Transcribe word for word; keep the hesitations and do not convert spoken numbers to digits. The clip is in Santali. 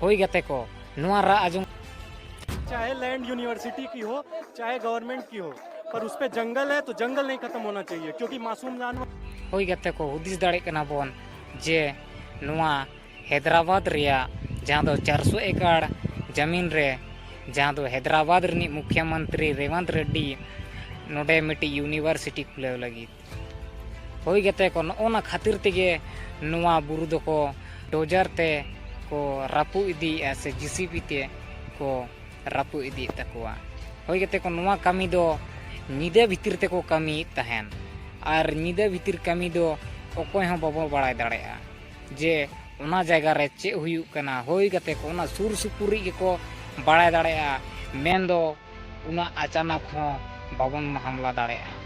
ᱦᱳᱭ ᱜᱟᱛᱮ ᱠᱚ, ᱱᱚᱣᱟ ᱨᱟᱜ ᱟᱸᱡᱚᱢ᱾ चाहे लैंड यूनिवर्सिटी की हो, चाहे गवर्नमेंट की हो, पर उस पे जंगल है तो जंगल नहीं खत्म होना चाहिए, क्योंकि मासूम जानवर। ᱦᱳᱭ ᱜᱟᱛᱮ ᱠᱚ, ᱦᱩᱫᱤᱥ ᱫᱟᱲᱮᱭᱟᱜ ᱠᱟᱱᱟ ᱵᱚᱱ ᱡᱮ ᱱᱚᱣᱟ ᱦᱟᱭᱫᱨᱟᱵᱟᱫᱽ ᱨᱮᱭᱟᱜ, ᱡᱟᱦᱟᱸ ᱫᱚ ᱪᱟᱨᱥᱚ ᱮᱠᱟᱲ ᱡᱟᱢᱤᱱ ᱨᱮ, ᱡᱟᱦᱟᱸ ᱫᱚ ᱦᱟᱭᱫᱨᱟᱵᱟᱫᱽ ᱨᱤᱱᱤᱡ ᱢᱩᱠᱷᱭᱚ ᱢᱚᱱᱛᱨᱤ ᱨᱮᱣᱟᱱᱛ ᱨᱮᱰᱰᱤ ᱱᱚᱰᱮ ᱢᱤᱫᱴᱤᱡ ᱤᱭᱩᱱᱤᱵᱷᱟᱨᱥᱤᱴᱤ ᱠᱷᱩᱞᱟᱹᱣ ᱞᱟᱹᱜᱤᱫ᱾ ᱦᱳᱭ ᱜᱟᱛᱮ ᱠᱚ, ᱱᱚᱜᱼᱚ ᱱᱟ ᱠᱷᱟᱹᱛᱤᱨ ᱛᱮᱜᱮ ᱱᱚᱣᱟ ᱵᱩᱨᱩ ᱫᱚᱠᱚ ᱰᱳᱡᱟᱨ ᱛᱮ ᱠᱚ ᱨᱟᱹᱯᱩᱫ ᱤᱫᱤᱭᱮᱫᱼᱟ ᱥᱮ ᱡᱤᱥᱤᱵᱤ ᱛᱮ ᱠᱚ ᱨᱟᱹᱯᱩᱫ ᱤᱫᱤᱭᱮᱫ ᱛᱟᱠᱚᱣᱟ᱾ ᱦᱳᱭ ᱜᱟᱛᱮ ᱠᱚ, ᱱᱚᱣᱟ ᱠᱟᱹᱢᱤ ᱫᱚ ᱧᱤᱫᱟᱹ ᱵᱷᱤᱛᱤᱨ ᱛᱮᱠᱚ ᱠᱟᱹᱢᱤᱭᱮᱫ ᱛᱟᱦᱮᱱ, ᱟᱨ ᱧᱤᱫᱟᱹ ᱵᱷᱤᱛᱤᱨ ᱠᱟᱹᱢᱤ ᱫᱚ ᱚᱠᱚᱭ ᱦᱚᱸ ᱵᱟᱵᱚ ᱵᱟᱲᱟᱭ ᱫᱟᱲᱮᱭᱟᱜᱼᱟ ᱡᱮ ᱚᱱᱟ ᱡᱟᱭᱜᱟ ᱨᱮ ᱪᱮᱫ ᱦᱩᱭᱩᱜ ᱠᱟᱱᱟ᱾ ᱦᱳᱭ ᱜᱟᱛᱮ ᱠᱚ, ᱚᱱᱟ ᱥᱩᱨ ᱥᱩᱯᱩᱨ ᱨᱮ ᱜᱮᱠᱚ ᱵᱟᱲᱟᱭ ᱫᱟᱲᱮᱭᱟᱜᱼᱟ, ᱢᱮᱱᱫᱚ ᱩᱱᱟᱹᱜ ᱟᱪᱟᱱᱟᱠ ᱦᱚᱸ ᱵᱟᱵᱚᱱ ᱦᱟᱢᱞᱟ ᱫᱟᱲᱮᱭᱟᱜᱼᱟ᱾